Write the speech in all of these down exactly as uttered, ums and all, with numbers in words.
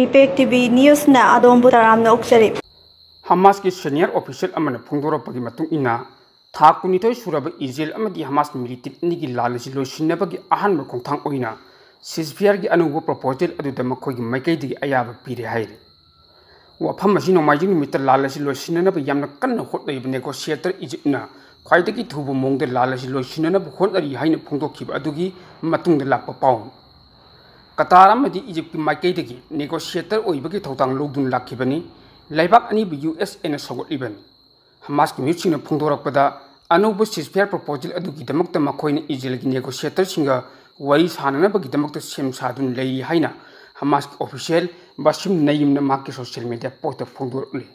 Impact T V ꯅ꯭ꯌꯨꯁꯅ ꯑꯗꯣꯝꯕꯨ ꯇꯔꯥꯝꯅ ꯑꯣꯛꯆꯔꯤ꯫ ꯍꯃꯥꯁꯀꯤ senior official ꯑꯃꯅ ꯐꯣꯡꯗꯣꯔꯛꯄꯒꯤ ꯃꯇꯨꯡ ꯏꯟꯅ, ꯊꯥ ꯀꯨꯟꯅꯤꯊꯣꯏ ꯁꯨꯔꯕ ꯏꯖꯔꯦꯜ ꯑꯃꯗꯤ ꯍꯃꯥꯁ ꯃꯤꯂꯤꯇꯦꯟ ꯑꯅꯤꯒꯤ ꯂꯥꯟ ꯑꯁꯤ ꯂꯣꯏꯁꯤꯟꯅꯕꯒꯤ ꯑꯍꯥꯟꯕ ꯈꯣꯡꯊꯥꯡ ꯑꯣꯏꯅ ꯁꯤꯖꯐꯤꯌꯥꯔꯒꯤ ꯑꯅꯧꯕ ꯄ꯭ꯔꯣꯄꯣꯖꯦꯜ ꯑꯗꯨꯗ ꯃꯈꯣꯏꯒꯤ ꯃꯥꯏꯀꯩꯗꯒꯤ ꯑꯌꯥꯕ ꯄꯤꯔꯦ ꯍꯥꯏꯔꯤ꯫ ꯋꯥꯐꯝ ꯑꯁꯤ ꯅꯣꯡꯃꯥꯏꯖꯤꯡ ꯅꯨꯃꯤꯠꯇ ꯂꯥꯟ ꯑꯁꯤ ꯂꯣꯏꯁꯤꯟꯅꯅꯕ ꯌꯥꯝꯅ ꯀꯟꯅ ꯍꯣꯠꯅꯔꯤꯕ ꯅꯦꯒꯣꯁꯤꯌꯦꯇꯔ ꯏꯖꯤꯞꯅ ꯈ꯭ꯋꯥꯏꯗꯒꯤ ꯊꯨꯕ ꯃꯑꯣꯡꯗ ꯂꯥꯟ ꯑꯁꯤ ꯂꯣꯏꯁꯤꯟꯅꯅꯕ ꯍꯣꯠꯅꯔꯤ ꯍꯥꯏꯅ ꯐꯣꯡꯗꯣꯛꯈꯤꯕ ꯑꯗꯨꯒꯤ ꯃꯇꯨꯡꯗ ꯂꯥꯛꯄ ꯄꯥꯎꯅꯤ꯫ ꯀꯇꯥꯔ ꯑꯃꯗꯤ ꯏꯖꯤꯞꯀꯤ ꯃꯥꯏꯀꯩꯗꯒꯤ ꯅꯦꯒꯣꯁꯤꯌꯦꯇꯔ ꯑꯣꯏꯕꯒꯤ ꯊꯧꯗꯥꯡ ꯂꯧꯗꯨꯅ ꯂꯥꯛꯈꯤꯕꯅꯤ꯫ ꯂꯩꯕꯥꯛ ꯑꯅꯤꯕꯨ ꯌꯨ ꯑꯦꯁ ꯑꯦꯅ ꯁꯧꯒꯠꯂꯤꯕꯅꯤ꯫ ꯍꯃꯥꯁꯀꯤ ꯃꯤꯍꯨꯠꯁꯤꯡꯅ ꯐꯣꯡꯗꯣꯔꯛꯄꯗ, ꯑꯅꯧꯕ ꯁꯤꯖꯐꯤꯌꯥꯔ ꯄ꯭ꯔꯣꯄꯣꯖꯦꯜ ꯑꯗꯨꯒꯤꯗꯃꯛꯇ ꯃꯈꯣꯏꯅ ꯏꯖꯔꯦꯜꯒꯤ ꯅꯦꯒꯣꯁꯤꯌꯦꯇꯔꯁꯤꯡꯒ ꯋꯥꯔꯤ ꯁꯥꯅꯅꯕꯒꯤꯗꯃꯛꯇ ꯁꯦꯝ ꯁꯥꯗꯨꯅ ꯂꯩꯔꯤ ꯍꯥꯏꯅ ꯍꯃꯥꯁꯀꯤ ꯑꯣꯐꯤꯁꯤꯌꯦꯜ ꯕꯥꯁꯤꯝ ꯅꯌꯤꯝꯅ ꯃꯍꯥꯛꯀꯤ ꯁꯣꯁꯤꯌꯦꯜ ꯃꯤꯗꯤꯌꯥ ꯄꯣꯁꯇ ꯐꯣꯡꯗꯣꯔꯛꯂꯤ꯫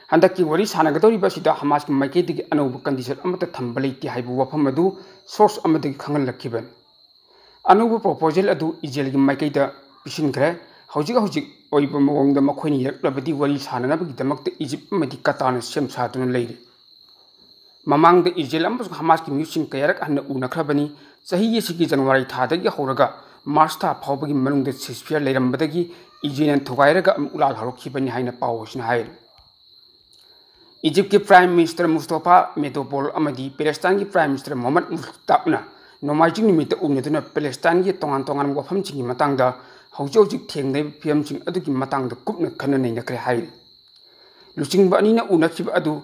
ꯍꯟꯗꯛꯀꯤ ꯋꯥꯔꯤ ꯁꯥꯟꯅꯒꯗꯧꯔꯤꯕ ꯑꯁꯤꯗ ꯍꯃꯥꯁꯀꯤ ꯃꯥꯏꯀꯩꯗꯒꯤ ꯑꯅꯧꯕ ꯀꯟꯗꯤꯁꯟ ꯑꯃꯠꯇ ꯊꯝꯕ ꯂꯩꯇꯦ ꯍꯥꯏꯕ ꯋꯥꯐꯝ ꯑꯗꯨ ꯁꯣꯔꯁ ꯑꯃꯗꯒꯤ ꯈꯪꯍꯜꯂꯛꯈꯤꯕꯅꯤ꯫ ꯑꯅꯧꯕ ꯄ꯭ꯔꯣꯄꯣꯖꯦꯜ ꯑꯗꯨ ꯏꯖꯔꯦꯜꯒꯤ ꯃꯥꯏꯀꯩꯗ ꯄꯤꯁꯤꯟꯈ꯭ꯔꯦ꯫ ꯍꯧꯖꯤꯛ ꯍꯧꯖꯤꯛ ꯑꯣꯏꯕ ꯃꯑꯣꯡꯗ ꯃꯈꯣꯏꯅ ꯌꯦꯛꯂꯕꯗꯤ ꯋꯥꯔꯤ ꯁꯥꯅꯅꯕꯒꯤꯗꯃꯛꯇ ꯏꯖꯤꯞ ꯑꯃꯗꯤ ꯀꯇꯥꯔꯅ ꯁꯦꯝ ꯁꯥꯗꯨꯅ ꯂꯩꯔꯤ꯫ ꯃꯃꯥꯡꯗ ꯏꯖꯔꯦꯜ ꯑꯃꯁꯨꯡ ꯍꯃꯥꯁꯀꯤ ꯃꯤꯍꯨꯠꯁꯤꯡ ꯀꯌꯥꯔꯛ ꯍꯟꯅ ꯎꯅꯈ꯭ꯔꯕꯅꯤ꯫ ꯆꯍꯤ ꯑꯁꯤꯒꯤ ꯖꯅꯋꯥꯔꯤ ꯊꯥꯗꯒꯤ ꯍꯧꯔꯒ ꯃꯥꯔꯆ ꯊꯥ ꯐꯥꯎꯕꯒꯤ ꯃꯅꯨꯡꯗ ꯁꯤꯖꯐꯤꯌꯥꯔ ꯂꯩꯔꯝꯕꯗꯒꯤ ꯏꯖꯔꯦꯜꯅ ꯊꯨꯒꯥꯏꯔꯒ ꯑꯃꯨꯛ ꯂꯥꯜꯍꯧꯔꯛꯈꯤꯕꯅꯤ ꯍꯥꯏꯅ ꯄꯥꯎ ꯑꯁꯤꯅ ꯍꯥꯏꯔꯤ꯫ ꯏꯖꯤꯞꯀꯤ ꯄ꯭ꯔꯥꯏꯝ ꯃꯤꯅꯤꯁꯇꯔ ꯃꯨꯁꯇꯣꯐꯥ ꯃꯦꯗꯣꯄꯣꯜ ꯑꯃꯗꯤ ꯄꯦꯂꯦꯁꯇꯥꯏꯟꯒꯤ ꯄ꯭ꯔꯥꯏꯝ ꯃꯤꯅꯤꯁꯇꯔ ꯃꯣꯍꯃꯗ ꯃꯨꯁꯇꯥꯛꯅ ꯅꯣꯡꯃꯥꯏꯖꯤꯡ ꯅꯨꯃꯤꯠꯇ ꯎꯅꯗꯨꯅ ꯄꯦꯂꯦꯁꯇꯥꯏꯟꯒꯤ ꯇꯣꯉꯥꯟ ꯇꯣꯉꯥꯟꯕ ꯋꯥꯐꯝꯁꯤꯡꯒꯤ ꯃꯇꯥꯡꯗ ꯍꯧꯖꯤꯛ ꯍꯧꯖꯤꯛ ꯊꯦꯡꯅꯔꯤꯕ ꯐꯤꯕꯝꯁꯤꯡ ꯑꯗꯨꯒꯤ ꯃꯇꯥꯡꯗ ꯀꯨꯞꯅ ꯈꯟꯅ ꯅꯩꯅꯈ꯭ꯔꯦ ꯍꯥꯏꯔꯤ꯫ ꯂꯨꯆꯤꯡꯕ ꯑꯅꯤꯅ ꯎꯅꯈꯤꯕ ꯑꯗꯨ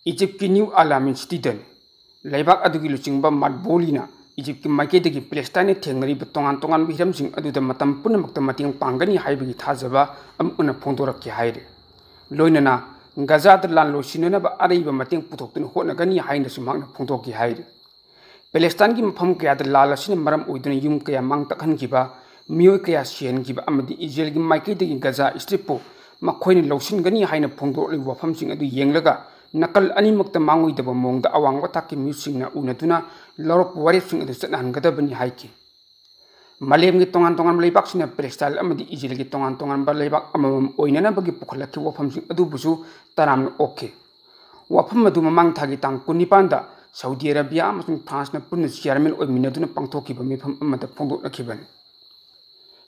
ꯏꯖꯤꯞꯀꯤ ꯅ꯭ꯌꯨ ꯑꯂꯥꯃꯤꯟ ꯁꯤꯇꯤꯗꯅꯤ꯫ ꯂꯩꯕꯥꯛ ꯑꯗꯨꯒꯤ ꯂꯨꯆꯤꯡꯕ ꯃꯥꯠꯕꯣꯂꯤꯅ ꯏꯖꯤꯞꯀꯤ ꯃꯥꯏꯀꯩꯗꯒꯤ ꯄꯦꯂꯦꯁꯇꯥꯏꯟꯅ ꯊꯦꯡꯅꯔꯤꯕ ꯇꯣꯉꯥꯟ ꯇꯣꯉꯥꯟꯕ ꯍꯤꯔꯝꯁꯤꯡ ꯑꯗꯨꯗ ꯃꯇꯝ ꯄꯨꯝꯅꯃꯛꯇ ꯃꯇꯦꯡ ꯄꯥꯡꯒꯅꯤ ꯍꯥꯏꯕꯒꯤ ꯊꯥꯖꯕ ꯑꯃꯨꯛ ꯍꯟꯅ ꯐꯣꯡꯗꯣꯔꯛꯈꯤ ꯍꯥꯏꯔꯤ꯫ ꯂꯣꯏꯅꯅ ꯒꯖꯥꯗ ꯂꯥꯟ ꯂꯣꯏꯁꯤꯟꯅꯅꯕ ꯑꯔꯩꯕ ꯃꯇꯦꯡ ꯄꯨꯊꯣꯛꯇꯨꯅ ꯍꯣꯠꯅꯒꯅꯤ ꯍꯥꯏꯅꯁꯨ ꯃꯍꯥꯛꯅ ꯐꯣꯡꯗꯣꯛꯈꯤ ꯍꯥꯏꯔꯤ꯫ ꯄꯦꯂꯦꯁꯇꯥꯏꯟꯒꯤ ꯃꯐꯝ ꯀꯌꯥꯗ ꯂꯥꯟ ꯑꯁꯤꯅ ꯃꯔꯝ ꯑꯣꯏꯗꯨꯅ ꯌꯨꯝ ꯀꯌꯥ ꯃꯥꯡ ꯇꯥꯛꯍꯟꯈꯤꯕ, ꯃꯤꯑꯣꯏ ꯀꯌꯥ ꯁꯤꯍꯟꯈꯤꯕ ꯑꯃꯗꯤ ꯏꯖꯔꯦꯜꯒꯤ ꯃꯥꯏꯀꯩꯗꯒꯤ ꯒꯖꯥ ꯁ꯭ꯇ꯭ꯔꯤꯞꯄꯨ ꯃꯈꯣꯏꯅ ꯂꯧꯁꯤꯟꯒꯅꯤ ꯍꯥꯏꯅ ꯐꯣꯡꯗꯣꯔꯛꯂꯤꯕ ꯋꯥꯐꯝꯁꯤꯡ ꯑꯗꯨ ꯌꯦꯡꯂꯒ, ꯅꯥꯀꯜ ꯑꯅꯤꯃꯛꯇ ꯃꯥꯡꯑꯣꯏꯗꯕ ꯃꯑꯣꯡꯗ ꯑꯋꯥꯡꯕ ꯊꯥꯛꯀꯤ ꯃꯤꯑꯣꯏꯁꯤꯡꯅ ꯎꯅꯗꯨꯅ ꯂꯧꯔꯛꯄ ꯋꯥꯔꯦꯞꯁꯤꯡ ꯑꯗꯨ ꯆꯠꯅꯍꯟꯒꯗꯕꯅꯤ ꯍꯥꯏꯈꯤ꯫ ꯃꯥꯂꯦꯝꯒꯤ ꯇꯣꯉꯥꯟ ꯇꯣꯉꯥꯟꯕ ꯂꯩꯕꯥꯛꯁꯤꯡꯅ ꯄꯦꯂꯦꯁꯇꯥꯏꯟ ꯑꯃꯗꯤ ꯏꯖꯔꯦꯜꯒꯤ ꯇꯣꯉꯥꯟ ꯇꯣꯉꯥꯟꯕ ꯂꯩꯕꯥꯛ ꯑꯃꯃꯝ ꯑꯣꯏꯅꯅꯕꯒꯤ ꯄꯨꯈꯠꯂꯛꯈꯤꯕ ꯋꯥꯐꯝꯁꯤꯡ ꯑꯗꯨꯕꯨꯁꯨ ꯇꯔꯥꯝꯅ ꯑꯣꯛꯈꯤ꯫ ꯋꯥꯐꯝ ꯑꯗꯨ ꯃꯃꯥꯡ ꯊꯥꯒꯤ ꯇꯥꯡ ꯀꯨꯟꯅꯤꯄꯥꯟꯗ ꯁꯥꯎꯗꯤ ꯑꯔꯥꯕꯤꯌꯥ ꯑꯃꯁꯨꯡ ꯐ꯭ꯔꯥꯟꯁꯅ ꯄꯨꯟꯅ ꯆꯤꯌꯥꯔꯃꯦꯟ ꯑꯣꯏꯃꯤꯟꯅꯗꯨꯅ ꯄꯥꯡꯊꯣꯛꯈꯤꯕ ꯃꯤꯐꯝ ꯑꯃꯗ ꯐꯣꯡꯗꯣꯛꯅꯈꯤꯕꯅꯤ꯫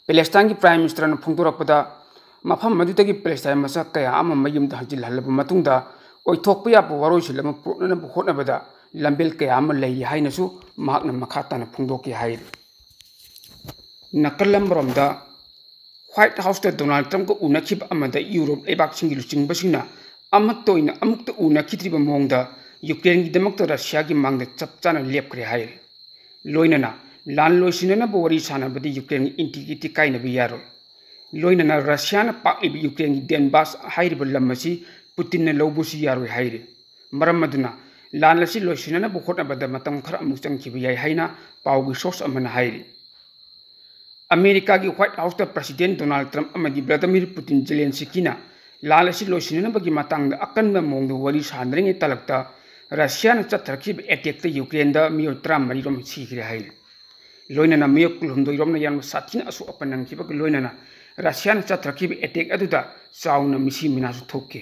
ꯄꯦꯂꯦꯁꯇꯥꯏꯟꯒꯤ Prime Ministerꯅ ꯐꯣꯡꯗꯣꯔꯛꯄꯗ, ꯃꯐꯝ ꯑꯗꯨꯗꯒꯤ ꯄꯦꯂꯦꯁꯇꯥꯏꯟ ꯃꯆꯥ ꯀꯌꯥ ꯑꯃ ꯃꯌꯨꯝꯗ ꯍꯟꯖꯤꯜꯍꯜꯂꯕ ꯃꯇꯨꯡꯗ, ꯑꯣꯏꯊꯣꯛꯄ ꯌꯥꯕ ꯋꯥꯔꯣꯏꯁꯤꯟ ꯑꯃ ꯄꯨꯔꯛꯅꯅꯕ ꯍꯣꯠꯅꯕꯗ ꯂꯝꯕꯦꯜ ꯀꯌꯥ ꯑꯃ ꯂꯩꯔꯤ ꯍꯥꯏꯅꯁꯨ ꯃꯍꯥꯛꯅ ꯃꯈꯥ ꯇꯥꯅ ꯐꯣꯡꯗꯣꯛꯈꯤ ꯍꯥꯏꯔꯤ꯫ ꯅꯥꯀꯜ ꯑꯃꯔꯣꯝꯗ, White Houseꯇ Donald Trumpꯀ ꯎꯅꯈꯤꯕ ꯑꯃꯗ ꯌꯨꯔꯣꯞ ꯂꯩꯕꯥꯛꯁꯤꯡꯒꯤ ꯂꯨꯆꯤꯡꯕꯁꯤꯡꯅ ꯑꯃꯠꯇ ꯑꯣꯏꯅ ꯑꯃꯨꯛꯇ ꯎꯅꯈꯤꯗ꯭ꯔꯤꯕ ꯃꯑꯣꯡꯗ ꯌꯨꯀ꯭ꯔꯦꯟꯒꯤꯗꯃꯛꯇ ꯔꯁꯤꯌꯥꯒꯤ ꯃꯥꯡꯗ ꯆꯞ ꯆꯥꯅ ꯂꯦꯞꯈ꯭ꯔꯦ ꯍꯥꯏꯔꯤ꯫ ꯂꯣꯏꯅꯅ ꯂꯥꯟ ꯂꯣꯏꯁꯤꯟꯅꯅꯕ ꯋꯥꯔꯤ ꯁꯥꯟꯅꯕꯗꯤ ꯌꯨꯀ꯭ꯔꯦꯟꯒꯤ integrity ꯀꯥꯏꯅꯕ ꯌꯥꯔꯣꯏ꯫ ꯂꯣꯏꯅꯅ ꯔꯁꯤꯌꯥꯅ ꯄꯥꯛꯂꯤꯕ ꯌꯨꯀ꯭ꯔꯦꯟꯒꯤ ꯗꯦꯟꯕꯥꯁ ꯍꯥꯏꯔꯤꯕ ꯂꯝ ꯑꯁꯤ ꯄꯨꯇꯤꯟꯅ ꯂꯧꯕꯁꯨ ꯌꯥꯔꯣꯏ ꯍꯥꯏꯔꯤ꯫ ꯃꯔꯝ ꯑꯗꯨꯅ ꯂꯥꯟ ꯑꯁꯤ ꯂꯣꯏꯁꯤꯟꯅꯅꯕ ꯍꯣꯠꯅꯕꯗ ꯃꯇꯝ ꯈꯔ ꯑꯃꯨꯛ ꯆꯪꯈꯤꯕ ꯌꯥꯏ ꯍꯥꯏꯅ ꯄꯥꯎꯒꯤ source ꯑꯃꯅ ꯍꯥꯏꯔꯤ꯫ ꯑꯃꯦꯔꯤꯀꯥꯒꯤ White Houseꯇ President Donald Trump ꯑꯃꯗꯤ Vladimir Putin Zelenskyꯅ ꯂꯥꯟ ꯑꯁꯤ ꯂꯣꯏꯁꯤꯟꯅꯅꯕꯒꯤ ꯃꯇꯥꯡꯗ ꯑꯀꯟꯕ ꯃꯑꯣꯡꯗ ꯋꯥꯔꯤ ꯁꯥꯅꯔꯤꯉꯩ ꯇꯥꯂꯛꯇ ꯔꯁꯤꯌꯥꯅ ꯆꯠꯊꯔꯛꯈꯤꯕ attackꯇ ꯌꯨꯀ꯭ꯔꯦꯟꯗ ꯃꯤꯑꯣꯏ ꯇꯔꯥꯃꯔꯤ ꯔꯣꯝ ꯁꯤꯈ꯭ꯔꯦ ꯍꯥꯏꯔꯤ꯫ ꯂꯣꯏꯅꯅ ꯃꯤꯑꯣꯏ ꯀꯨꯟꯍꯨꯝꯗꯣꯏ ꯔꯣꯝꯅ ꯌꯥꯝꯅ ꯁꯥꯊꯤꯅ ꯑꯁꯣꯛ ꯑꯄꯟ ꯅꯪꯈꯤꯕꯒ ꯂꯣꯏꯅꯅ ꯔꯁꯤꯌꯥꯅ ꯆꯠꯊꯔꯛꯈꯤꯕ attack ꯑꯗꯨꯗ ꯆꯥꯎꯅ ꯃꯤꯁꯤ ꯃꯤꯅꯥꯁꯨ ꯊꯣꯛꯈꯤ꯫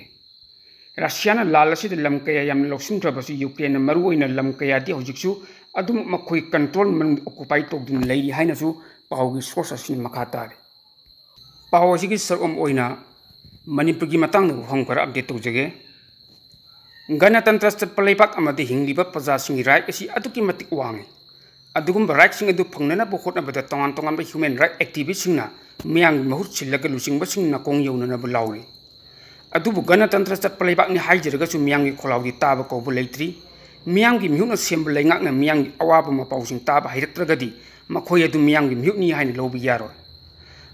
ꯔꯁꯤꯌꯥꯅ ꯂꯥꯟ ꯑꯁꯤꯗ ꯂꯝ ꯀꯌꯥ ꯌꯥꯝꯅ ꯂꯧꯁꯤꯟꯈ꯭ꯔꯕꯁꯨ ꯌꯨꯀ꯭ꯔꯦꯟꯅ ꯃꯔꯨꯑꯣꯏꯅ ꯂꯝ ꯀꯌꯥꯗꯤ ꯍꯧꯖꯤꯛꯁꯨ ꯑꯗꯨꯝ ꯃꯈꯣꯏ control ꯃꯅꯨꯡꯗ occupy ꯇꯧꯗꯨꯅ ꯂꯩꯔꯤ ꯍꯥꯏꯅꯁꯨ ꯄꯥꯎꯒꯤ source ꯑꯁꯤꯅ ꯃꯈꯥ ꯇꯥꯔꯤ꯫ ꯄꯥꯎ ꯑꯁꯤꯒꯤ ꯁꯔꯨꯛ ꯑꯃ ꯑꯣꯏꯅ ꯃꯅꯤꯄꯨꯔꯒꯤ ꯃꯇꯥꯡꯗ ꯋꯥꯐꯝ ꯈꯔ update ꯇꯧꯖꯒꯦ꯫ ꯒꯅꯇꯟꯇ꯭ꯔ ꯆꯠꯄ ꯂꯩꯕꯥꯛ ꯑꯃꯗ ꯍꯤꯡꯂꯤꯕ ꯄ꯭ꯔꯖꯥꯁꯤꯡꯒꯤ right ꯑꯁꯤ ꯑꯗꯨꯛꯀꯤ ꯃꯇꯤꯛ ꯋꯥꯡꯏ꯫ ꯑꯗꯨꯒꯨꯝꯕ rightꯁꯤꯡ ꯑꯗꯨ ꯐꯪꯅꯅꯕ ꯍꯣꯠꯅꯕꯗ ꯇꯣꯉꯥꯟ ꯇꯣꯉꯥꯟꯕ human right activistꯁꯤꯡꯅ ꯃꯤꯌꯥꯝꯒꯤ ꯃꯍꯨꯠ ꯁꯤꯜꯂꯒ ꯂꯨꯆꯤꯡꯕꯁꯤꯡ ꯅꯥꯀꯣꯡ ꯌꯧꯅꯅꯕ ꯂꯥꯎꯔꯤ꯫ ꯑꯗꯨꯕꯨ ꯒꯅꯇꯟꯇ꯭ꯔ ꯆꯠꯄ ꯂꯩꯕꯥꯛꯅꯤ ꯍꯥꯏꯖꯔꯒꯁꯨ ꯃꯤꯌꯥꯝꯒꯤ ꯈꯣꯜꯂꯥꯎꯗꯤ ꯇꯥꯕ ꯀꯧꯕ ꯂꯩꯇ꯭ꯔꯤ꯫ ꯃꯤꯌꯥꯝꯒꯤ ꯃꯤꯍꯨꯠꯅ ꯁꯦꯝꯕ ꯂꯩꯉꯥꯛꯅ ꯃꯤꯌꯥꯝꯒꯤ ꯑꯋꯥꯕ ꯃꯄꯥꯎꯁꯤꯡ ꯇꯥꯕ ꯍꯩꯔꯛꯇ꯭ꯔꯒꯗꯤ ꯃꯈꯣꯏ ꯑꯗꯨ ꯃꯤꯌꯥꯝꯒꯤ ꯃꯤꯍꯨꯠꯅꯤ ꯍꯥꯏꯅ ꯂꯧꯕ ꯌꯥꯔꯣꯏ꯫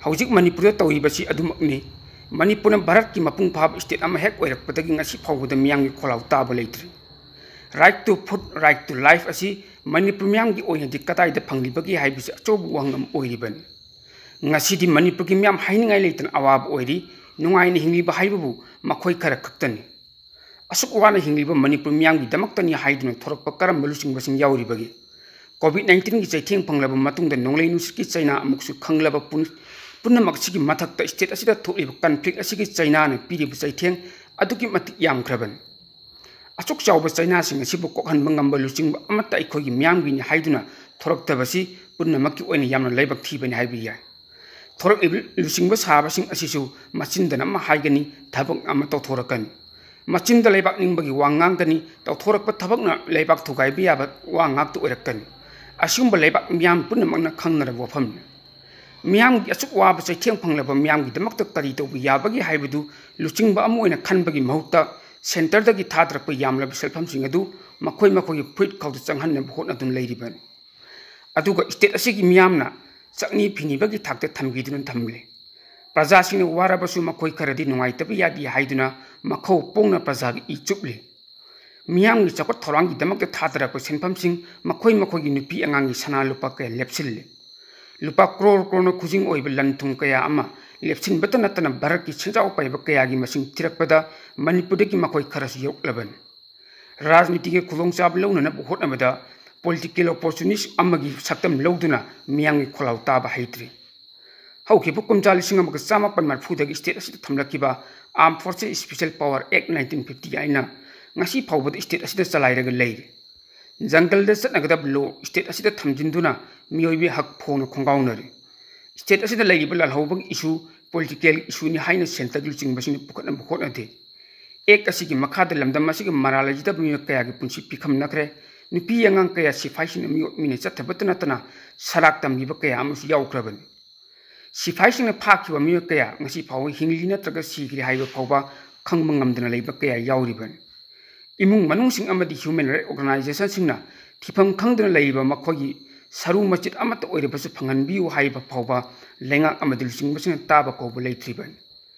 ꯍꯧꯖꯤꯛ ꯃꯅꯤꯄꯨꯔꯗ ꯇꯧꯔꯤꯕꯁꯤ ꯑꯗꯨꯃꯛꯅꯤ꯫ ꯃꯅꯤꯄꯨꯔꯅ ꯚꯥꯔꯠꯀꯤ ꯃꯄꯨꯡ ꯐꯥꯕ state ꯑꯃ ꯍꯦꯛ ꯑꯣꯏꯔꯛꯄꯗꯒꯤ ꯉꯁꯤ ꯐꯥꯎꯕꯗ ꯃꯤꯌꯥꯝꯒꯤ ꯈꯣꯜꯂꯥꯎ ꯇꯥꯕ ꯂꯩꯇ꯭ꯔꯤ꯫ Right to food, right to life ꯑꯁꯤ ꯃꯅꯤꯄꯨꯔ ꯃꯤꯌꯥꯝꯒꯤ ꯑꯣꯏꯅꯗꯤ ꯀꯗꯥꯏꯗ ꯐꯪꯂꯤꯕꯒꯦ ꯍꯥꯏꯕꯁꯤ ꯑꯆꯧꯕ ꯋꯥꯍꯪ ꯑꯃ ꯑꯣꯏꯔꯤꯕꯅꯤ꯫ ꯉꯁꯤꯗꯤ ꯃꯅꯤꯄꯨꯔꯒꯤ ꯃꯤꯌꯥꯝ ꯍꯥꯏꯅꯤꯡꯉꯥꯏ ꯂꯩꯇꯅ ꯑꯋꯥꯕ ꯑꯣꯏꯔꯤ꯫ ꯅꯨꯡꯉꯥꯏꯅ ꯍꯤꯡꯂꯤꯕ ꯍꯥꯏꯕꯕꯨ ꯃꯈꯣꯏ ꯈꯔ ꯈꯛꯇꯅꯤ꯫ ꯑꯁꯨꯛ ꯋꯥꯅ ꯍꯤꯡꯂꯤꯕ ꯃꯅꯤꯄꯨꯔ ꯃꯤꯌꯥꯝꯒꯤꯗꯃꯛꯇꯅꯤ ꯍꯥꯏꯗꯨꯅ ꯊꯣꯔꯛꯄ ꯀꯔꯝꯕ ꯂꯨꯆꯤꯡꯕꯁꯤꯡ ꯌꯥꯎꯔꯤꯕꯒꯦ? Covid nineteenꯒꯤ ꯆꯩꯊꯦꯡ ꯐꯪꯂꯕ ꯃꯇꯨꯡꯗ ꯅꯣꯡꯂꯩ ꯅꯨꯡꯁꯤꯠꯀꯤ ꯆꯩꯅꯥ ꯑꯃꯨꯛꯁꯨ ꯈꯪꯂꯕ ꯄꯨꯝ-, ꯄꯨꯝꯅꯃꯛꯁꯤꯒꯤ ꯃꯊꯛꯇ state ꯑꯁꯤꯗ ꯊꯣꯛꯂꯤꯕ conflict ꯑꯁꯤꯒꯤ ꯆꯩꯅꯥꯅ ꯄꯤꯔꯤꯕ ꯆꯩꯊꯦꯡ ꯑꯗꯨꯛꯀꯤ ꯃꯇꯤꯛ ꯌꯥꯝꯈ꯭ꯔꯕꯅꯤ꯫ ꯑꯁꯨꯛ ꯆꯥꯎꯕ ꯆꯩꯅꯥꯁꯤꯡ ꯑꯁꯤꯕꯨ ꯀꯣꯛꯍꯟꯕ ꯉꯝꯕ ꯂꯨꯆꯤꯡꯕ ꯑꯃꯠꯇ ꯑꯩꯈꯣꯏꯒꯤ ꯃꯤꯌꯥꯝꯒꯤꯅꯤ ꯍꯥꯏꯗꯨꯅ ꯊꯣꯔꯛꯇꯕꯁꯤ ꯄꯨꯝꯅꯃꯛꯀꯤ ꯑꯣꯏꯅ ꯌꯥꯝꯅ ꯂꯥꯏꯕꯛ ꯊꯤꯕꯅꯤ ꯍꯥꯏꯕ ꯌꯥꯏ꯫ ꯊꯣꯔꯛꯂꯤꯕ ꯂꯨꯆꯤꯡꯕ ꯁꯥꯕꯁꯤꯡ ꯑꯁꯤꯁꯨ ꯃꯆꯤꯟꯗꯅ ꯑꯃ ꯍꯥꯏꯒꯅꯤ, ꯊꯕꯛ ꯑꯃ ꯇꯧꯊꯣꯔꯛꯀꯅꯤ꯫ ꯃꯆꯤꯟꯗ ꯂꯩꯕꯥꯛ ꯅꯤꯡꯕꯒꯤ ꯋꯥ ꯉꯥꯡꯒꯅꯤ, ꯇꯧꯊꯣꯔꯛꯄ ꯊꯕꯛꯅ ꯂꯩꯕꯥꯛ ꯊꯨꯒꯥꯏꯕ ꯌꯥꯕ ꯋꯥ ꯉꯥꯛꯇ ꯑꯣꯏꯔꯛꯀꯅꯤ꯫ ꯑꯁꯤꯒꯨꯝꯕ ꯂꯩꯕꯥꯛ ꯃꯤꯌꯥꯝ ꯄꯨꯝꯅꯃꯛꯅ ꯈꯪꯅꯔꯕ ꯋꯥꯐꯝꯅꯤ꯫ ꯃꯤꯌꯥꯝꯒꯤ ꯑꯆꯧ ꯑꯋꯥꯕ ꯆꯩꯊꯦꯡ ꯐꯪꯂꯕ ꯃꯤꯌꯥꯝꯒꯤꯗꯃꯛꯇ ꯀꯔꯤ ꯇꯧꯕ ꯌꯥꯕꯒꯦ ꯍꯥꯏꯕꯗꯨ ꯂꯨꯆꯤꯡꯕ ꯑꯃ ꯑꯣꯏꯅ ꯈꯟꯕꯒꯤ ꯃꯍꯨꯠꯇ centreꯗꯒꯤ ꯊꯥꯗꯔꯛꯄ ꯌꯥꯝꯂꯕ ꯁꯦꯜꯐꯝꯁꯤꯡ ꯑꯗꯨ ꯃꯈꯣꯏ ꯃꯈꯣꯏꯒꯤ ꯐꯨꯔꯤꯠ ꯈꯥꯎꯗ ꯆꯪꯍꯟꯅꯕ ꯍꯣꯠꯅꯗꯨꯅ ꯂꯩꯔꯤꯕꯅꯤ꯫ ꯑꯗꯨꯒ state ꯑꯁꯤꯒꯤ ꯃꯤꯌꯥꯝꯅ ꯆꯛꯅꯤ ꯐꯤꯅꯤꯕꯒꯤ ꯊꯥꯛꯇ ꯊꯝꯕꯤꯗꯨꯅ ꯊꯝꯂꯤ꯫ ꯄ꯭ꯔꯖꯥꯁꯤꯡꯅ ꯋꯥꯔꯕꯁꯨ ꯃꯈꯣꯏ ꯈꯔꯗꯤ ꯅꯨꯡꯉꯥꯏꯇꯕ ꯌꯥꯗꯦ ꯍꯥꯏꯗꯨꯅ ꯃꯈꯧ ꯄꯣꯡꯅ ꯄ꯭ꯔꯖꯥꯒꯤ ꯏ ꯆꯨꯞꯂꯤ꯫ ꯃꯤꯌꯥꯝꯒꯤ ꯆꯥꯎꯈꯠ ꯊꯧꯔꯥꯡꯒꯤꯗꯃꯛꯇ ꯊꯥꯗꯔꯛꯄ ꯁꯦꯟꯐꯝꯁꯤꯡ ꯃꯈꯣꯏ ꯃꯈꯣꯏꯒꯤ ꯅꯨꯄꯤ ꯑꯉꯥꯡꯒꯤ ꯁꯅꯥ ꯂꯨꯄꯥ ꯀꯌꯥ ꯂꯦꯞꯁꯤꯜꯂꯤ꯫ ꯂꯨꯄꯥ ꯀ꯭ꯔꯣꯔ ꯀ꯭ꯔꯣꯔꯅ ꯈꯨꯖꯤꯡ ꯑꯣꯏꯕ ꯂꯟ ꯊꯨꯝ ꯀꯌꯥ ꯑꯃ ꯂꯦꯞꯁꯤꯟꯕꯇ ꯅꯠꯇꯅ ꯚꯥꯔꯠꯀꯤ ꯁꯦꯟꯖꯥꯎ ꯄꯥꯏꯕ ꯀꯌꯥꯒꯤ ꯃꯁꯤꯡ ꯊꯤꯔꯛꯄꯗ ꯃꯅꯤꯄꯨꯔꯗꯒꯤ ꯃꯈꯣꯏ ꯈꯔꯁꯨ ꯌꯧꯔꯛꯂꯕꯅꯤ꯫ ꯔꯥꯖꯅꯤꯇꯤꯒꯤ ꯈꯨꯗꯣꯡꯆꯥꯕ ꯂꯧꯅꯅꯕ ꯍꯣꯠꯅꯕꯗ political opportunist ꯑꯃꯒꯤ ꯁꯛꯇꯝ ꯂꯧꯗꯨꯅ ꯃꯤꯌꯥꯝꯒꯤ ꯈꯣꯜꯂꯥꯎ ꯇꯥꯕ ꯍꯩꯇ꯭ꯔꯤ꯫ ꯍꯧꯈꯤꯕ ꯀꯨꯝꯖꯥ ꯂꯤꯁꯤꯡ ꯑꯃꯒ ꯆꯥꯃꯥꯄꯟ ꯃꯔꯤꯐꯨꯗꯒꯤ state ꯑꯁꯤꯗ ꯊꯝꯂꯛꯈꯤꯕ Armed Forces Special Power Act nineteen fifty ꯍꯥꯏꯅ ꯉꯁꯤ ꯐꯥꯎꯕꯗ state ꯑꯁꯤꯗ ꯆꯂꯥꯏꯔꯒ ꯂꯩꯔꯤ꯫ ꯖꯪꯒꯜꯗ ꯆꯠꯅꯒꯗꯕ law state ꯑꯁꯤꯗ ꯊꯝꯖꯤꯟꯗꯨꯅ ꯃꯤꯑꯣꯏꯕꯒꯤ ꯍꯛ ꯐꯣꯡꯅ ꯈꯣꯡꯒꯥꯎꯅꯔꯤ꯫ State ꯑꯁꯤꯗ ꯂꯩꯔꯤꯕ ꯂꯥꯜꯍꯧꯕꯒꯤ issue political issueꯅꯤ ꯍꯥꯏꯅ centreꯒꯤ ꯂꯨꯆꯤꯡꯕꯁꯤꯡꯅ ꯄꯨꯈꯠꯅꯕ ꯍꯣꯠꯅꯗꯦ꯫ Act ꯑꯁꯤꯒꯤ ꯃꯈꯥꯗ ꯂꯝꯗꯝ ꯑꯁꯤꯒꯤ ꯃꯔꯥꯜ ꯂꯩꯖꯗꯕ ꯃꯤꯑꯣꯏ ꯀꯌꯥꯒꯤ ꯄꯨꯟꯁꯤ ꯄꯤꯈꯝꯅꯈ꯭ꯔꯦ꯫ ꯅꯨꯄꯤ ꯑꯉꯥꯡ ꯀꯌꯥ ꯁꯤꯐꯥꯏꯁꯤꯡꯅ ꯃꯤꯑꯣꯠ ꯃꯤꯅ ꯆꯠꯊꯕꯇ ꯅꯠꯇꯅ ꯁꯔꯥꯛ ꯇꯝꯕꯤꯕ ꯀꯌꯥ ꯑꯃꯁꯨ ꯌꯥꯎꯈ꯭ꯔꯕꯅꯤ꯫ ꯁꯤꯐꯥꯏꯁꯤꯡꯅ ꯐꯥꯈꯤꯕ ꯃꯤꯑꯣꯏ ꯀꯌꯥ ꯉꯁꯤ ꯐꯥꯎꯕ ꯍꯤꯡꯂꯤ ꯅꯠꯇ꯭ꯔꯒ ꯁꯤꯈ꯭ꯔꯦ ꯍꯥꯏꯕ ꯐꯥꯎꯕ ꯈꯪꯕ ꯉꯝꯗꯅ ꯂꯩꯕ ꯀꯌꯥ ꯌꯥꯎꯔꯤꯕꯅꯤ꯫ ꯏꯃꯨꯡ ꯃꯅꯨꯡꯁꯤꯡ ꯑꯃꯗꯤ human rights organizationꯁꯤꯡꯅ ꯊꯤꯐꯝ ꯈꯪꯗꯅ ꯂꯩꯔꯤꯕ ꯃꯈꯣꯏꯒꯤ ꯁꯔꯨ ꯃꯆꯤꯠ ꯑꯃꯠꯇ ꯑꯣꯏꯔꯕꯁꯨ ꯐꯪꯍꯟꯕꯤꯌꯨ ꯍꯥꯏꯕ ꯐꯥꯎꯕ ꯂꯩꯉꯥꯛ ꯑꯃꯗꯤ ꯂꯨꯆꯤꯡꯕꯁꯤꯡꯅ ꯇꯥꯕ ꯀꯧꯕ ꯂꯩꯇ꯭ꯔꯤꯕꯅꯤ꯫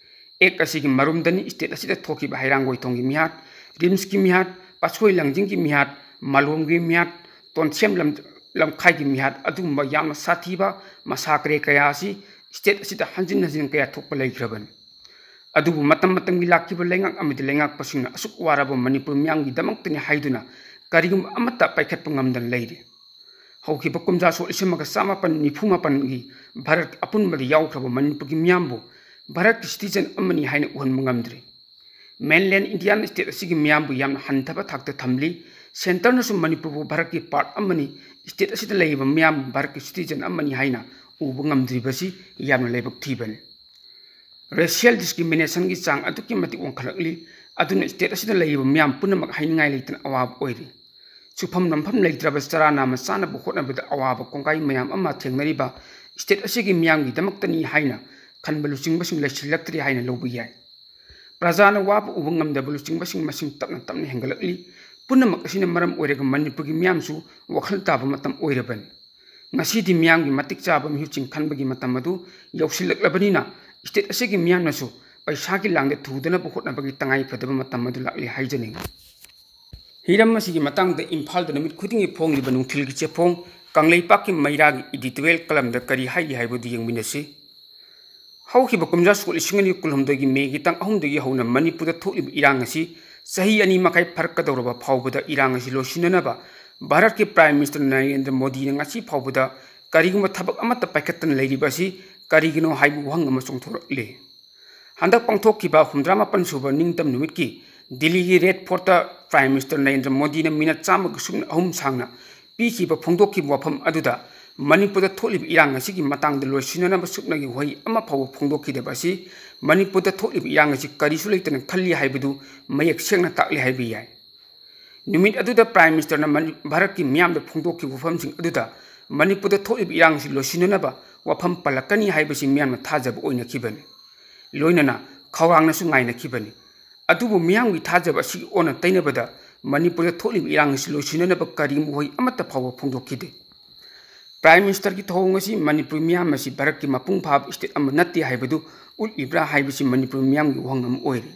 Act ꯑꯁꯤꯒꯤ ꯃꯔꯨꯝꯗꯅꯤ state ꯑꯁꯤꯗ ꯊꯣꯛꯈꯤꯕ ꯍꯩꯔꯥꯡꯒꯣꯏ ꯊꯣꯡꯒꯤ ꯃꯤꯍꯥꯠ, ꯔꯤꯝꯁꯀꯤ ꯃꯤꯍꯥꯠ, ꯄꯥꯠꯁꯣꯏ ꯂꯥꯡꯖꯤꯡꯒꯤ ꯃꯤꯍꯥꯠ, ꯃꯥꯂꯣꯝꯒꯤ ꯃꯤꯍꯥꯠ, ꯇꯣꯟꯁꯦꯝ ꯂꯝ-, ꯂꯝꯈꯥꯏꯒꯤ ꯃꯤꯍꯥꯠ ꯑꯗꯨꯒꯨꯝꯕ ꯌꯥꯝꯅ ꯁꯥꯊꯤꯕ ꯃꯁꯥꯀꯔꯦ ꯀꯌꯥ ꯑꯁꯤ state ꯑꯁꯤꯗ ꯍꯟꯖꯤꯟ ꯍꯟꯖꯤꯟ ꯀꯌꯥ ꯊꯣꯛꯄ ꯂꯩꯈ꯭ꯔꯕꯅꯤ꯫ ꯑꯗꯨꯕꯨ ꯃꯇꯝ ꯃꯇꯝꯒꯤ ꯂꯥꯛꯈꯤꯕ ꯂꯩꯉꯥꯛ ꯑꯃꯗꯤ ꯂꯩꯉꯥꯛꯄꯁꯤꯡꯅ ꯑꯁꯨꯛ ꯋꯥꯔꯕ ꯃꯅꯤꯄꯨꯔ ꯃꯤꯌꯥꯝꯒꯤꯗꯃꯛꯇꯅꯤ ꯍꯥꯏꯗꯨꯅ ꯀꯔꯤꯒꯨꯝꯕ ꯑꯃꯠꯇ ꯄꯥꯏꯈꯠꯄ ꯉꯝꯗꯅ ꯂꯩꯔꯤ꯫ ꯍꯧꯈꯤꯕ ꯀꯨꯝꯖꯥ ꯁꯣꯛ ꯂꯤꯁꯤꯡ ꯑꯃꯒ ꯆꯥꯃꯥꯄꯟ ꯅꯤꯐꯨ ꯃꯥꯄꯟꯒꯤ ꯚꯥꯔꯠ ꯑꯄꯨꯟꯕꯗ ꯌꯥꯎꯈ꯭ꯔꯕ ꯃꯅꯤꯄꯨꯔꯒꯤ ꯃꯤꯌꯥꯝꯕꯨ ꯚꯥꯔꯠꯀꯤ citizen ꯑꯃꯅꯤ ꯍꯥꯏꯅ ꯎꯍꯟꯕ ꯉꯝꯗ꯭ꯔꯤ꯫ Mainland Indian state ꯑꯁꯤꯒꯤ ꯃꯤꯌꯥꯝꯕꯨ ꯌꯥꯝꯅ ꯍꯟꯊꯕ ꯊꯥꯛꯇ ꯊꯝꯂꯤ꯫ Centreꯅꯁꯨ ꯃꯅꯤꯄꯨꯔꯕꯨ ꯚꯥꯔꯠꯀꯤ part ꯑꯃꯅꯤ, state ꯑꯁꯤꯗ ꯂꯩꯔꯤꯕ ꯃꯤꯌꯥꯝ ꯚꯥꯔꯠꯀꯤ citizen ꯑꯃꯅꯤ ꯍꯥꯏꯅ ꯎꯕ ꯉꯝꯗ꯭ꯔꯤꯕꯁꯤ ꯌꯥꯝꯅ ꯂꯥꯏꯕꯛ ꯊꯤꯕꯅꯤ꯫ Racial discrimination ꯒꯤ ꯆꯥꯡ ꯑꯗꯨꯛꯀꯤ ꯃꯇꯤꯛ ꯋꯥꯡꯈꯠꯂꯛꯂꯤ꯫ ꯑꯗꯨꯅ state ꯑꯁꯤꯗ ꯂꯩꯔꯤꯕ ꯃꯤꯌꯥꯝ ꯄꯨꯝꯅꯃꯛ ꯍꯥꯏꯅꯤꯡꯉꯥꯏ ꯂꯩꯇꯅ ꯑꯋꯥꯕ ꯑꯣꯏꯔꯤ꯫ ꯁꯨꯐꯝ ꯅꯣꯝꯐꯝ ꯂꯩꯇ꯭ꯔꯕ ꯆꯔꯥ ꯅꯥꯝꯃ ꯆꯥꯅꯕ ꯍꯣꯠꯅꯕꯗ ꯑꯋꯥꯕ ꯀꯣꯡꯒꯥꯏ ꯃꯌꯥꯝ ꯑꯃ ꯊꯦꯡꯅꯔꯤꯕ state ꯑꯁꯤꯒꯤ ꯃꯤꯌꯥꯝꯒꯤꯗꯃꯛꯇꯅꯤ ꯍꯥꯏꯅ ꯈꯟꯕ ꯂꯨꯆꯤꯡꯕꯁꯤꯡ ꯂꯩꯁꯤꯜꯂꯛꯇ꯭ꯔꯦ ꯍꯥꯏꯅ ꯂꯧꯕ ꯌꯥꯏ꯫ ꯄ꯭ꯔꯖꯥꯅ ꯋꯥꯕ ꯎꯕ ꯉꯝꯗꯕ ꯂꯨꯆꯤꯡꯕꯁꯤꯡ ꯃꯁꯤꯡ ꯇꯞꯅ ꯇꯞꯅ ꯍꯦꯟꯒꯠꯂꯛꯂꯤ꯫ ꯄꯨꯝꯅꯃꯛ ꯑꯁꯤꯅ ꯃꯔꯝ ꯑꯣꯏꯔꯒ ꯃꯅꯤꯄꯨꯔꯒꯤ ꯃꯤꯌꯥꯝꯁꯨ ꯋꯥꯈꯜ ꯇꯥꯕ ꯃꯇꯝ ꯑꯣꯏꯔꯕꯅꯤ꯫ ꯉꯁꯤꯗꯤ ꯃꯤꯌꯥꯝꯒꯤ ꯃꯇꯤꯛ ꯆꯥꯕ ꯃꯤꯍꯨꯠꯁꯤꯡ ꯈꯟꯕꯒꯤ ꯃꯇꯝ ꯑꯗꯨ ꯌꯧꯁꯤꯜꯂꯛꯂꯕꯅꯤꯅ state ꯑꯁꯤꯒꯤ ꯃꯤꯌꯥꯝꯅꯁꯨ ꯄꯩꯁꯥꯒꯤ ꯂꯥꯡꯗ ꯊꯨꯗꯅꯕ ꯍꯣꯠꯅꯕꯒꯤ ꯇꯉꯥꯏ ꯐꯗꯕ ꯃꯇꯝ ꯑꯗꯨ ꯂꯥꯛꯂꯦ ꯍꯥꯏꯖꯅꯤꯡꯏ꯫ ꯍꯤꯔꯝ ꯑꯁꯤꯒꯤ ꯃꯇꯥꯡꯗ ꯏꯝꯐꯥꯜꯗ ꯅꯨꯃꯤꯠ ꯈꯨꯗꯤꯡꯒꯤ ꯐꯣꯡꯂꯤꯕ ꯅꯨꯡꯊꯤꯜꯒꯤ ꯆꯦꯐꯣꯡ ꯀꯪꯂꯩꯄꯥꯛꯀꯤ ꯃꯩꯔꯥꯒꯤ editorial column ꯗ ꯀꯔꯤ ꯍꯥꯏꯔꯤ ꯍꯥꯏꯕꯗꯨ ꯌꯦꯡꯃꯤꯟꯅꯁꯤ꯫ ꯍꯧꯈꯤꯕ ꯀꯨꯝꯖꯥ ꯁꯣꯛ ꯂꯤꯁꯤꯡ ꯑꯅꯤ ꯀꯨꯟꯍꯨꯝꯗꯣꯏꯒꯤ ꯃꯦꯒꯤ ꯇꯥꯡ ꯑꯍꯨꯝꯗꯒꯤ ꯍꯧꯅ ꯃꯅꯤꯄꯨꯔꯗ ꯊꯣꯛꯂꯤꯕ ꯏꯔꯥꯡ ꯑꯁꯤ ꯆꯍꯤ ꯑꯅꯤ ꯃꯈꯥꯏ ꯐꯥꯔꯛꯀꯗꯧꯔꯕ ꯐꯥꯎꯕꯗ ꯏꯔꯥꯡ ꯑꯁꯤ ꯂꯣꯏꯁꯤꯟꯅꯅꯕ ꯚꯥꯔꯠꯀꯤ Prime Minister ꯅꯔꯦꯟꯗ꯭ꯔ ꯃꯣꯗꯤꯅ ꯉꯁꯤ ꯐꯥꯎꯕꯗ ꯀꯔꯤꯒꯨꯝꯕ ꯊꯕꯛ ꯑꯃꯠꯇ ꯄꯥꯏꯈꯠꯇꯅ ꯂꯩꯔꯤꯕ ꯑꯁꯤ ꯀꯔꯤꯒꯤꯅꯣ ꯍꯥꯏꯕ ꯋꯥꯍꯪ ꯑꯃ ꯆꯣꯡꯊꯣꯔꯛꯂꯤ꯫ ꯍꯟꯗꯛ ꯄꯥꯡꯊꯣꯛꯈꯤꯕ ꯍꯨꯝꯗ꯭ꯔꯥ ꯃꯥꯄꯟ ꯁꯨꯕ ꯅꯤꯡꯇꯝ ꯅꯨꯃꯤꯠꯀꯤ ꯗꯤꯜꯂꯤꯒꯤ Red Fort ꯇ Prime Minister ꯅꯔꯦꯟꯗ꯭ꯔ ꯃꯣꯗꯤꯅ ꯃꯤꯅꯠ ꯆꯥꯝꯃꯒ ꯁꯨꯞꯅ ꯑꯍꯨꯝ ꯁꯥꯡꯅ ꯄꯤꯈꯤꯕ ꯐꯣꯡꯗꯣꯛꯈꯤꯕ ꯋꯥꯐꯝ ꯑꯗꯨꯗ ꯃꯅꯤꯄꯨꯔꯗ ꯊꯣꯛꯂꯤꯕ ꯏꯔꯥꯡ ꯑꯁꯤꯒꯤ ꯃꯇꯥꯡꯗ ꯂꯣꯏꯁꯤꯟꯅꯅꯕ ꯁꯨꯞꯅꯒꯤ ꯋꯥꯍꯩ ꯑꯃ ꯐꯥꯎꯕ ꯐꯣꯡꯗꯣꯛꯈꯤꯗꯕ ꯑꯁꯤ ꯃꯅꯤꯄꯨꯔꯗ ꯊꯣꯛꯂꯤꯕ ꯏꯔꯥꯡ ꯑꯁꯤ ꯀꯔꯤꯁꯨ ꯂꯩꯇꯅ ꯈꯜꯂꯤ ꯍꯥꯏꯕꯗꯨ ꯃꯌꯦꯛ ꯁꯦꯡꯅ ꯇꯥꯛꯂꯤ ꯍꯥꯏꯕ ꯌꯥꯏ꯫ ꯅꯨꯃꯤꯠ ꯑꯗꯨꯗ Prime Minister ꯅ ꯃꯅꯤ-, ꯚꯥꯔꯠꯀꯤ ꯃꯤꯌꯥꯝꯗ ꯐꯣꯡꯗꯣꯛꯈꯤꯕ ꯋꯥꯐꯝꯁꯤꯡ ꯑꯗꯨꯗ ꯃꯅꯤꯄꯨꯔꯗ ꯊꯣꯛꯂꯤꯕ ꯏꯔꯥꯡ ꯑꯁꯤ ꯂꯣꯏꯁꯤꯟꯅꯅꯕ ꯋꯥꯐꯝ ꯄꯜꯂꯛꯀꯅꯤ ꯍꯥꯏꯕꯁꯤ ꯃꯤꯌꯥꯝꯅ ꯊꯥꯖꯕ ꯑꯣꯏꯅꯈꯤꯕꯅꯤ꯫ ꯂꯣꯏꯅꯅ ꯈꯧꯔꯥꯡꯅꯁꯨ ꯉꯥꯏꯅꯈꯤꯕꯅꯤ꯫ ꯑꯗꯨꯕꯨ ꯃꯤꯌꯥꯝꯒꯤ ꯊꯥꯖꯕ ꯑꯁꯤꯒꯤ ꯑꯣꯟꯅ ꯇꯩꯅꯕꯗ ꯃꯅꯤꯄꯨꯔꯗ ꯊꯣꯛꯂꯤꯕ ꯏꯔꯥꯡ ꯑꯁꯤ ꯂꯣꯏꯁꯤꯟꯅꯅꯕ ꯀꯔꯤꯒꯨꯝꯕ ꯋꯥꯍꯩ ꯑꯃꯠꯇ ꯐꯥꯎꯕ ꯐꯣꯡꯗꯣꯛꯈꯤꯗꯦ꯫ Prime Minister ꯒꯤ ꯊꯧꯑꯣꯡ ꯑꯁꯤ ꯃꯅꯤꯄꯨꯔ ꯃꯤꯌꯥꯝ ꯑꯁꯤ ꯚꯥꯔꯠꯀꯤ ꯃꯄꯨꯡ ꯐꯥꯕ state ꯑꯃ ꯅꯠꯇꯦ ꯍꯥꯏꯕꯗꯨ ꯎꯠꯂꯤꯕ꯭ꯔꯥ ꯍꯥꯏꯕꯁꯤ ꯃꯅꯤꯄꯨꯔ ꯃꯤꯌꯥꯝꯒꯤ ꯋꯥꯍꯪ ꯑꯃ ꯑꯣꯏꯔꯤ꯫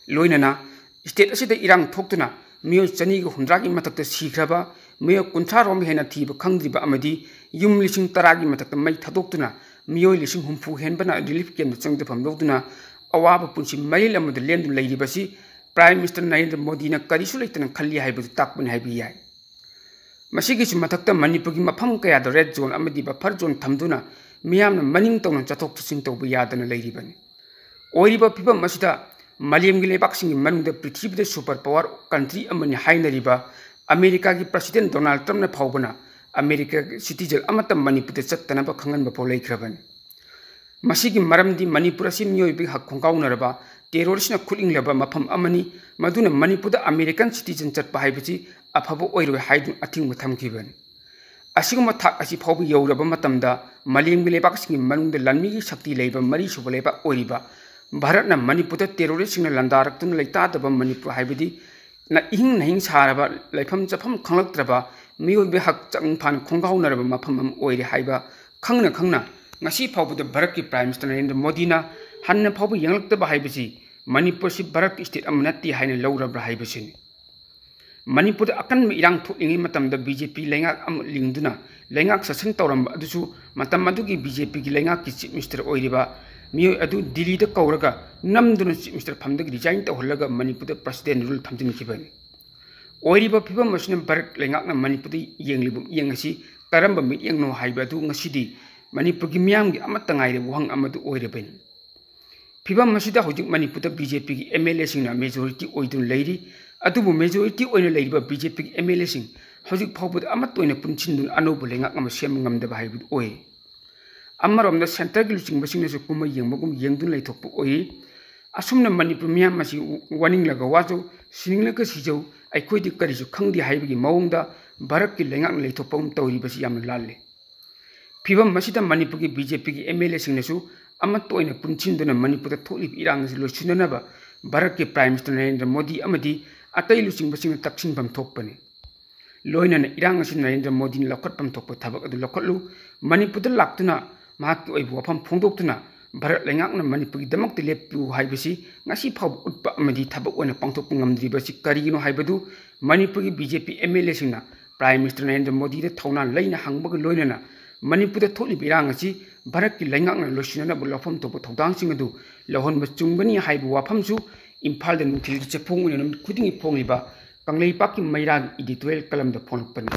ꯂꯣꯏꯅꯅ state ꯑꯁꯤꯗ ꯏꯔꯥꯡ ꯊꯣꯛꯇꯨꯅ ꯃꯤꯑꯣꯏ ꯆꯅꯤꯒ ꯍꯨꯝꯗ꯭ꯔꯥꯒꯤ ꯃꯊꯛꯇ ꯁꯤꯈ꯭ꯔꯕ, ꯃꯤꯑꯣꯏ ꯀꯨꯟꯊ꯭ꯔꯥ ꯔꯣꯝ ꯍꯦꯟꯅ ꯊꯤꯕ ꯈꯪꯗ꯭ꯔꯤꯕ ꯑꯃꯗꯤ ꯌꯨꯝ ꯂꯤꯁꯤꯡ ꯇꯔꯥꯒꯤ ꯃꯊꯛꯇ ꯃꯩ ꯊꯥꯗꯣꯛꯇꯨꯅ ꯃꯤꯑꯣꯏ ꯂꯤꯁꯤꯡ ꯍꯨꯝꯐꯨ ꯍꯦꯟꯕꯅ relief camp ꯇ ꯆꯪꯖꯐꯝ ꯂꯧꯗꯨꯅ ꯑꯋꯥꯕ ꯄꯨꯟꯁꯤ ꯃꯔꯦꯜ ꯑꯃꯗ ꯂꯦꯟꯗꯨꯅ ꯂꯩꯔꯤꯕꯁꯤ Prime Minister ꯅꯔꯦꯟꯗ꯭ꯔ ꯃꯣꯗꯤꯅ ꯀꯔꯤꯁꯨ ꯂꯩꯇꯅ ꯈꯜꯂꯤ ꯍꯥꯏꯕꯗꯨ ꯇꯥꯛꯄꯅꯤ ꯍꯥꯏꯕ ꯌꯥꯏ꯫ ꯃꯁꯤꯒꯤꯁꯨ ꯃꯊꯛꯇ ꯃꯅꯤꯄꯨꯔꯒꯤ ꯃꯐꯝ ꯀꯌꯥꯗ red zone ꯑꯃꯗꯤ buffer zone ꯊꯝꯗꯨꯅ ꯃꯤꯌꯥꯝꯅ ꯃꯅꯤꯡ ꯇꯧꯅ ꯆꯠꯊꯣꯛ ꯆꯠꯁꯤꯟ ꯇꯧꯕ ꯌꯥꯗꯅ ꯂꯩꯔꯤꯕꯅꯤ꯫ ꯑꯣꯏꯔꯤꯕ ꯐꯤꯕꯝ ꯑꯁꯤꯗ ꯃꯥꯂꯦꯝꯒꯤ ꯂꯩꯕꯥꯛꯁꯤꯡꯒꯤ ꯃꯅꯨꯡꯗ ꯄ꯭ꯔꯤꯊꯤꯕꯤꯗ super power country ꯑꯃꯅꯤ ꯍꯥꯏꯅꯔꯤꯕ ꯑꯃꯦꯔꯤꯀꯥꯒꯤ President ꯗꯣꯅꯥꯜꯗ ꯇ꯭ꯔꯝꯞꯅ ꯐꯥꯎꯕꯅ ꯑꯃꯦꯔꯤꯀꯥꯒꯤ ꯁꯤꯇꯤꯖꯦꯟ ꯑꯃꯠꯇ ꯃꯅꯤꯄꯨꯔꯗ ꯆꯠꯇꯅꯕ ꯈꯪꯍꯟꯕ ꯐꯥꯎ ꯂꯩꯈ꯭ꯔꯕꯅꯤ꯫ ꯃꯁꯤꯒꯤ ꯃꯔꯝꯗꯤ ꯃꯅꯤꯄꯨꯔ ꯑꯁꯤ ꯃꯤꯑꯣꯏꯕꯒꯤ ꯍꯛ ꯈꯣꯡꯒꯥꯎꯅꯔꯕ, ꯇꯦꯔꯣꯔꯤꯁꯅ ꯈꯨꯠꯂꯤꯡꯂꯕ ꯃꯐꯝ ꯑꯃꯅꯤ꯫ ꯃꯗꯨꯅ ꯃꯅꯤꯄꯨꯔꯗ ꯑꯃꯦꯔꯤꯀꯥꯟ ꯁꯤꯇꯤꯖꯦꯟ ꯆꯠꯄ ꯍꯥꯏꯕꯁꯤ ꯑꯐꯕ ꯑꯣꯏꯔꯣꯏ ꯍꯥꯏꯗꯨꯅ ꯑꯊꯤꯡꯕ ꯊꯝꯈꯤꯕꯅꯤ꯫ ꯑꯁꯤꯒꯨꯝꯕ ꯊꯥꯛ ꯑꯁꯤ ꯐꯥꯎꯕ ꯌꯧꯔꯕ ꯃꯇꯝꯗ ꯃꯥꯂꯦꯝꯒꯤ ꯂꯩꯕꯥꯛꯁꯤꯡꯒꯤ ꯃꯅꯨꯡꯗ ꯂꯥꯟꯃꯤꯒꯤ ꯁꯛꯇꯤ ꯂꯩꯕ ꯃꯔꯤꯁꯨꯕ ꯂꯩꯕꯥꯛ ꯑꯣꯏꯔꯤꯕ ꯚꯥꯔꯠꯅ ꯃꯅꯤꯄꯨꯔꯗ ꯇꯦꯔꯣꯔꯤꯁꯁꯤꯡꯅ ꯂꯥꯟꯗꯥꯔꯛꯇꯨꯅ ꯂꯩꯇꯥꯗꯕ ꯃꯅꯤꯄꯨꯔ ꯍꯥꯏꯕꯗꯤ ꯅ ꯏꯍꯤꯡ ꯅꯍꯤꯡ ꯁꯥꯔꯕ, ꯂꯩꯐꯝ ꯆꯥꯐꯝ ꯈꯪꯂꯛꯇ꯭ꯔꯕ, ꯃꯤꯑꯣꯏꯕ ꯍꯛꯆꯥꯡ ꯐꯅ ꯈꯣꯡꯒꯥꯎꯅꯔꯕ ꯃꯐꯝ ꯑꯃ ꯑꯣꯏꯔꯦ ꯍꯥꯏꯕ ꯈꯪꯅ ꯈꯪꯅ ꯉꯁꯤ ꯐꯥꯎꯕꯗ ꯚꯥꯔꯠꯀꯤ Prime Minister ꯅꯔꯦꯟꯗ꯭ꯔ ꯃꯣꯗꯤꯅ ꯍꯟꯅ ꯐꯥꯎꯕ ꯌꯦꯡꯂꯛꯇꯕ ꯍꯥꯏꯕꯁꯤ ꯃꯅꯤꯄꯨꯔꯁꯤ ꯚꯥꯔꯠꯀꯤ state ꯑꯃ ꯅꯠꯇꯦ ꯍꯥꯏꯅ ꯂꯧꯔꯕ꯭ꯔꯥ ꯍꯥꯏꯕꯁꯤꯅꯤ꯫ ꯃꯅꯤꯄꯨꯔꯗ ꯑꯀꯟꯕ ꯏꯔꯥꯡ ꯊꯣꯛꯂꯤꯉꯩ ꯃꯇꯝꯗ BJP ꯂꯩꯉꯥꯛ ꯑꯃ ꯂꯤꯡꯗꯨꯅ ꯂꯩꯉꯥꯛ ꯁꯥꯁꯟ ꯇꯧꯔꯝꯕ ꯑꯗꯨꯁꯨ ꯃꯇꯝ ꯑꯗꯨꯒꯤ BJPꯒꯤ ꯂꯩꯉꯥꯛꯀꯤ Chief Minister ꯑꯣꯏꯔꯤꯕ ꯃꯤꯑꯣꯏ ꯑꯗꯨ ꯗꯤꯜꯂꯤꯗ ꯀꯧꯔꯒ ꯅꯝꯗꯨꯅ Chief Minister ꯐꯝꯗꯒꯤ resign ꯇꯧꯍꯜꯂꯒ ꯃꯅꯤꯄꯨꯔꯗ President rule ꯊꯝꯖꯤꯟꯈꯤꯕꯅꯤ꯫ ꯑꯣꯏꯔꯤꯕ ꯐꯤꯕꯝ ꯑꯁꯤꯅ ꯚꯥꯔꯠ ꯂꯩꯉꯥꯛꯅ ꯃꯅꯤꯄꯨꯔꯗ ꯌꯦꯡꯂꯤꯕ ꯃꯤꯠꯌꯦꯡ ꯑꯁꯤ ꯀꯔꯝꯕ ꯃꯤꯠꯌꯦꯡꯅꯣ ꯍꯥꯏꯕ ꯑꯗꯨ ꯉꯁꯤꯗꯤ ꯃꯅꯤꯄꯨꯔꯒꯤ ꯃꯤꯌꯥꯝꯒꯤ ꯑꯃꯠꯇ ꯉꯥꯏꯔꯕ ꯋꯥꯍꯪ ꯑꯃꯗꯨ ꯑꯣꯏꯔꯕꯅꯤ꯫ ꯐꯤꯕꯝ ꯑꯁꯤꯗ ꯍꯧꯖꯤꯛ ꯃꯅꯤꯄꯨꯔꯗ BJPꯒꯤ MLAꯁꯤꯡꯅ majority ꯑꯣꯏꯗꯨꯅ ꯂꯩꯔꯤ꯫ ꯑꯗꯨꯕꯨ majority ꯑꯣꯏꯅ ꯂꯩꯔꯤꯕ BJPꯒꯤ MLAꯁꯤꯡ ꯍꯧꯖꯤꯛ ꯐꯥꯎꯕꯗ ꯑꯃꯠꯇ ꯑꯣꯏꯅ ꯄꯨꯟꯁꯤꯟꯗꯨꯅ ꯑꯅꯧꯕ ꯂꯩꯉꯥꯛ ꯑꯃ ꯁꯦꯝꯕ ꯉꯝꯗꯕ ꯍꯥꯏꯕꯗꯨ ꯑꯣꯏ꯫ ꯑꯃꯔꯣꯝꯗ centreꯒꯤ ꯂꯨꯆꯤꯡꯕꯁꯤꯡꯅꯁꯨ ꯀꯨꯝꯍꯩ ꯌꯦꯡꯕꯒꯨꯝ ꯌꯦꯡꯗꯨꯅ ꯂꯩꯊꯣꯛꯄ ꯑꯣꯏ꯫ ꯑꯁꯨꯝꯅ ꯃꯅꯤꯄꯨꯔ ꯃꯤꯌꯥꯝ ꯑꯁꯤ ꯋꯥꯅꯤꯡꯂꯒ ꯋꯥꯖꯧ, ꯁꯤꯅꯤꯡꯂꯒ ꯁꯤꯖꯧ, ꯑꯩꯈꯣꯏꯗꯤ ꯀꯔꯤꯁꯨ ꯈꯪꯗꯦ ꯍꯥꯏꯕꯒꯤ ꯃꯑꯣꯡꯗ ꯚꯥꯔꯠꯀꯤ ꯂꯩꯉꯥꯛꯅ ꯂꯩꯊꯣꯛꯄꯒꯨꯝ ꯇꯧꯔꯤꯕꯁꯤ ꯌꯥꯝꯅ ꯂꯥꯜꯂꯤ꯫ ꯐꯤꯕꯝ ꯑꯁꯤꯗ ꯃꯅꯤꯄꯨꯔꯒꯤ BJPꯒꯤ MLAꯁꯤꯡꯅꯁꯨ ꯑꯃꯠꯇ ꯑꯣꯏꯅ ꯄꯨꯟꯁꯤꯟꯗꯨꯅ ꯃꯅꯤꯄꯨꯔꯗ ꯊꯣꯛꯂꯤꯕ ꯏꯔꯥꯡ ꯑꯁꯤ ꯂꯣꯏꯁꯤꯟꯅꯅꯕ ꯚꯥꯔꯠꯀꯤ Prime Minister ꯅꯔꯦꯟꯗ꯭ꯔ ꯃꯣꯗꯤ ꯑꯃꯗꯤ ꯑꯇꯩ ꯂꯨꯆꯤꯡꯕꯁꯤꯡꯅ ꯇꯛꯁꯤꯟꯐꯝ ꯊꯣꯛꯄꯅꯤ꯫ ꯂꯣꯏꯅꯅ ꯏꯔꯥꯡ ꯑꯁꯤ ꯅꯔꯦꯟꯗ꯭ꯔ ꯃꯣꯗꯤꯅ ꯂꯧꯈꯠꯐꯝ ꯊꯣꯛꯄ ꯊꯕꯛ ꯑꯗꯨ ꯂꯧꯈꯠꯂꯨ꯫ ꯃꯅꯤꯄꯨꯔꯗ ꯂꯥꯛꯇꯨꯅ ꯃꯍꯥꯛꯀꯤ ꯑꯣꯏꯕ ꯋꯥꯐꯝ ꯐꯣꯡꯗꯣꯛꯇꯨꯅ ꯚꯥꯔꯠ ꯂꯩꯉꯥꯛꯅ ꯃꯅꯤꯄꯨꯔꯒꯤꯗꯃꯛꯇ ꯂꯦꯞꯄꯤꯌꯨ ꯍꯥꯏꯕꯁꯤ ꯉꯁꯤ ꯐꯥꯎꯕ ꯎꯠꯄ ꯑꯃꯗꯤ ꯊꯕꯛ ꯑꯣꯏꯅ ꯄꯥꯡꯊꯣꯛꯄ ꯉꯝꯗ꯭ꯔꯤꯕꯁꯤ ꯀꯔꯤꯒꯤꯅꯣ ꯍꯥꯏꯕꯗꯨ ꯃꯅꯤꯄꯨꯔꯒꯤ BJP MLAꯁꯤꯡꯅ Prime Minister ꯅꯔꯦꯟꯗ꯭ꯔ ꯃꯣꯗꯤꯗ ꯊꯧꯅꯥ ꯂꯩꯅ ꯍꯪꯕꯒ ꯂꯣꯏꯅꯅ ꯃꯅꯤꯄꯨꯔꯗ ꯊꯣꯛꯂꯤꯕ ꯏꯔꯥꯡ ꯑꯁꯤ ꯚꯥꯔꯠꯀꯤ ꯂꯩꯉꯥꯛꯅ ꯂꯣꯏꯁꯤꯟꯅꯅꯕ ꯂꯧꯐꯝ ꯊꯣꯛꯄ ꯊꯧꯗꯥꯡꯁꯤꯡ ꯑꯗꯨ ꯂꯧꯍꯟꯕ ꯆꯨꯝꯒꯅꯤ ꯍꯥꯏꯕ ꯋꯥꯐꯝꯁꯨ ꯏꯝꯐꯥꯜꯗ ꯅꯨꯡꯊꯤꯜꯒꯤ ꯆꯦꯐꯣꯡ ꯑꯣꯏꯅ ꯅꯨꯃꯤꯠ ꯈꯨꯗꯤꯡꯒꯤ ꯐꯣꯡꯂꯤꯕ ꯀꯪꯂꯩꯄꯥꯛꯀꯤ ꯃꯩꯔꯥꯒꯤ editorial columnꯗ ꯐꯣꯡꯂꯛꯄꯅꯤ꯫